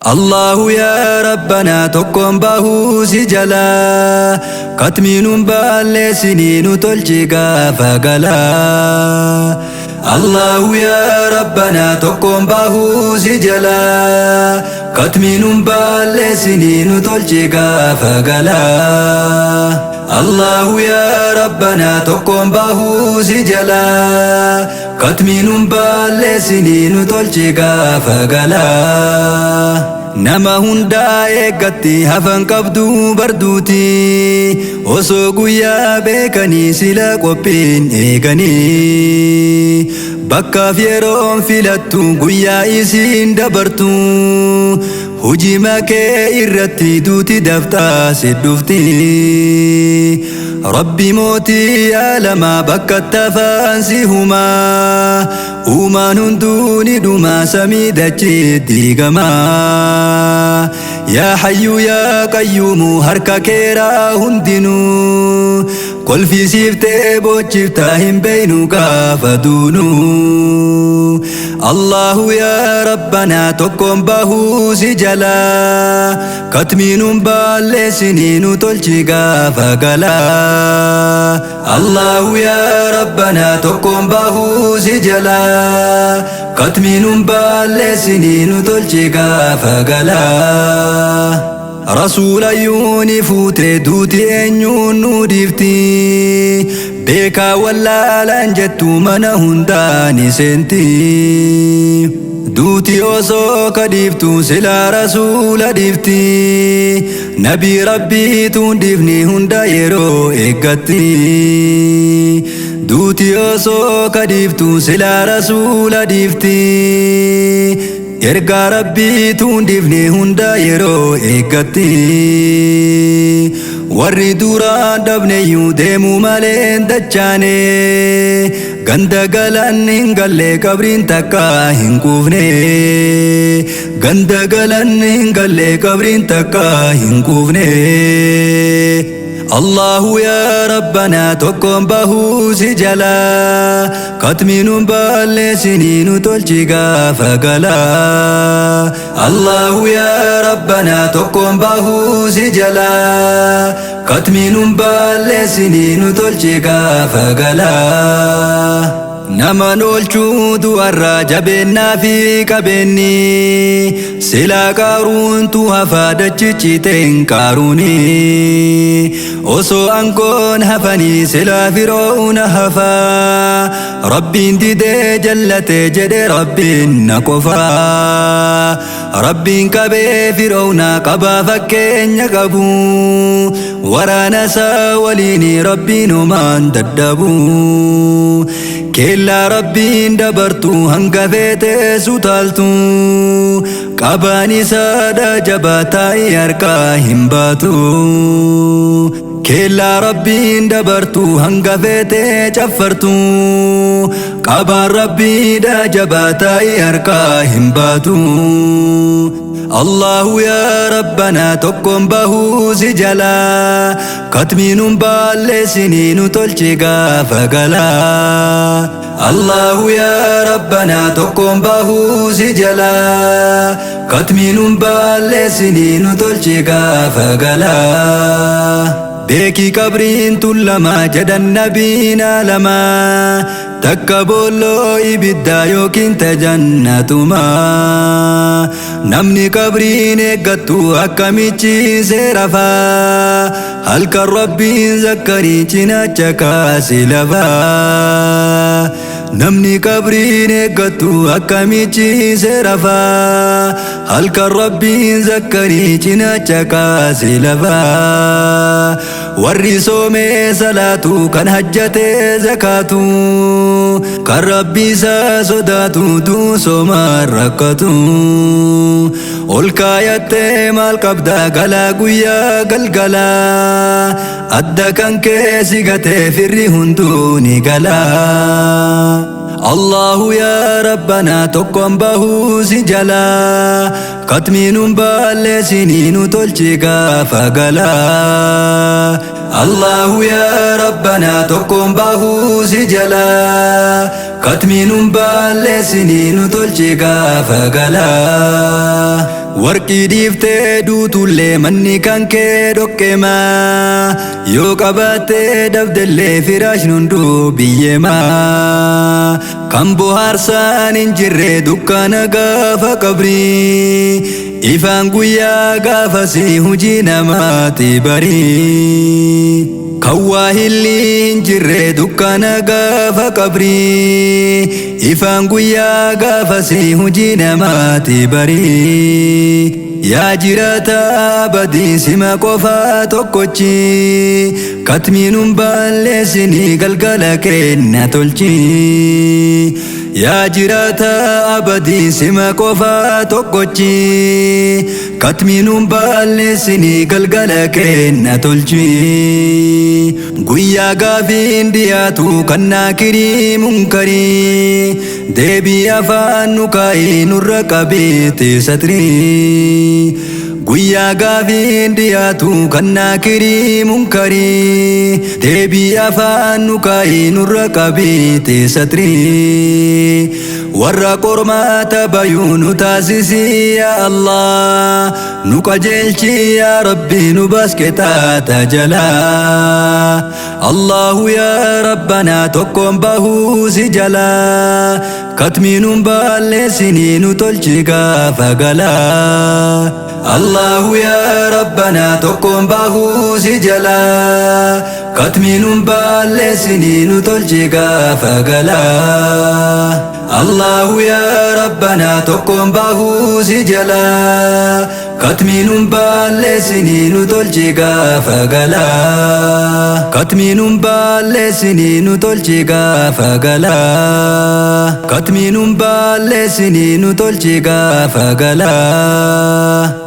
Allahu yaa Rabbanaa tokkoon bahuu si jalaa katmiinuun balleessinii nu tolchi gaafa galaa. Allahu yaa Rabbanaa tokkoon bahuu si jalaa katmiinuun balleessinii nu tolchi gaafa galaa. Allahu yaa Rabbanaa tokkoon bahuu si jalaa katmiinuun balleessinii nu tolchi gaafa galaa. Nama hundaa eeggatti hafan qabdu barduuti osoo guyyaa beekanii sila qophiin eeganii bakkaaf yeroon filattu guyyaa isiin dabartu hujii makee irratti duuti daftaa si dhufti. Rabbi mootii aalamaa bakka tafaan si humaa uumaan hunduu ni dhumaa samii dachee diigamaa. Yaa hayyuu yaa qayyuumu harka keeraa hundinuu kolfisiiftee boochiftaa hin beeynu gaafa duunuu. Allahu yaa Rabbanaa tokkoon bahuu si jalaa katmiinuun balleessinii nu tolchi gaafa galaa. Allahu yaa Rabbanaa tokkoon bahuu si jalaa katmiinuun balleessinii nu tolchi gaafa galaa. Rasuulayyuu ni fuute duuti eenyuun nu dhiifti beekaa wallaalaan jettu mana hundaa ni seenti. Duuti osoo kadhiiftu silaa rasuula dhiifti nabii rabbiituun dhiifni hunda yeroo eeggatti. Duuti osoo kadhiiftu silaa rasuula dhiifti. Ergaa rabbiituun dhiifni hunda yeroo eeggatti. Warri duraan dhabneyyuu deemuu malee dachaane ganda galan hin galle qabriin takka hin quufne. Ganda galan hin galle qabriin takka hin quufne. Allahu yaa Rabbanaa tokkoon bahuu si jalaa katmiinuun balleessinii nu tolchi gaafa galaa. Allahu yaa Rabbanaa tokkoon bahuu si jalaa katmiinuun balleessinii nu tolchi gaafa galaa. Naman oolchuu du'arraa jabeennaa fi qabeenni silaa qaaruuntu hafaa dachichiteen qaaruuni osoo aangoon hafanii silaa firoona hafaa rabbiin didee jallate jedhe rabbiin na qofaa rabbiin qabee firoona qabaa fakkeenya qabu waraana isaa waliin rabbiin homaan dadhabu. Keellaa rabbiin dabartu hanga feetee sutaaltu qabaan isaadha jabaa taa'ee harkaa hin baatu. Keellaa rabbiin dabartu hanga feetee caffartu qabaan rabbiidha jabaa taa'ee harkaa hin baatu. Allahu yaa Rabbanaa tokkoon bahuu si jalaa katmiinuun balleessinii nu tolchi gaafa galaa. Allahu yaa Rabbanaa tokkoon bahuu si jalaa katmiinuun balleessinii nu tolchi gaafa galaa. Beeki qabriin tun lama jedhan nabiin alamaa takka boolloo ibiddaa yookiin tajannatuma. Namni qabriin eeggattu akkamichi seerafaa halkan rabbiin zakkarii cinaacha kaase lafaa. Namni qabriin eeggattu akkamichi seerafaa halkan rabbiin zakkarii cinaacha kaase lafaa. Warri soomee salaatu kan hajjatee zakaatu kan rabbi isaa sodaatu duusomaan rakkatu. Ol kaayattee maal qabdaa galaa guyyaa galgalaa adda kan kee si gatee firri hunduu ni galaa. Allahu yaa Rabbanaa tokkoon bahuu si jalaa katmiinuun balleessinii nu tolchi gaafa galaa. Allahu yaa Rabbanaa tokkoon bahuu si jalaa katmiinuun balleessinii nu tolchi gaafa galaa. Warqii dhiiftee duutullee manni kan kee dhoqqeema. Yoo qabaattee dabdellee firaashni hunduu biyyeema. Kan bohaarsaan hin jirre dukkana gaafa qabrii. Ifaan guyyaa gaafasii hojii namaati barii. Kan waa hilli hin jirre dukkana gaafa qabrii. Ifaan guyyaa gaafasii hojii namaati barii. Yaa jiraata abadii sima qofaa tokkochi. Katmiinuun balleessinii galgala kenna tolchi. Yaa jiraata abadii sima qofaa tokkochi. Katmiinuun balleessinii galgala kenna tolchi. Guyyaa gaafiin dhiyaatu kan naakirii munkarii. Deebii afaan nu kaa'ii nurra qabeete satrii. Guyyaa gaafiin dhiyaatu kan naakirii munkarii. Deebii afaan nu kaa'ii nurra qabeete satrii. Warra qormaata bayuu nu taasisi yaa Allah. Nu qajeelchi yaa Rabbi nu baasqetaata jalaa. Allahu yaa Rabbanaa tokkoon bahuu si jalaa. Katmiinuun balleessinii nu tolchi gaafa galaa. Allahu yaa Rabbanaa tokkoon bahuu si jalaa. Katmiinuun balleessinii nu tolchi gaafa galaa. Allahu yaa Rabbanaa tokkoon bahuu si jalaa. Katmiinuun balleessinii nu tolchi gaafa galaa. Katmiinuun balleessinii nu tolchi gaafa galaa. Katmiinuun balleessinii nu tolchi gaafa galaa.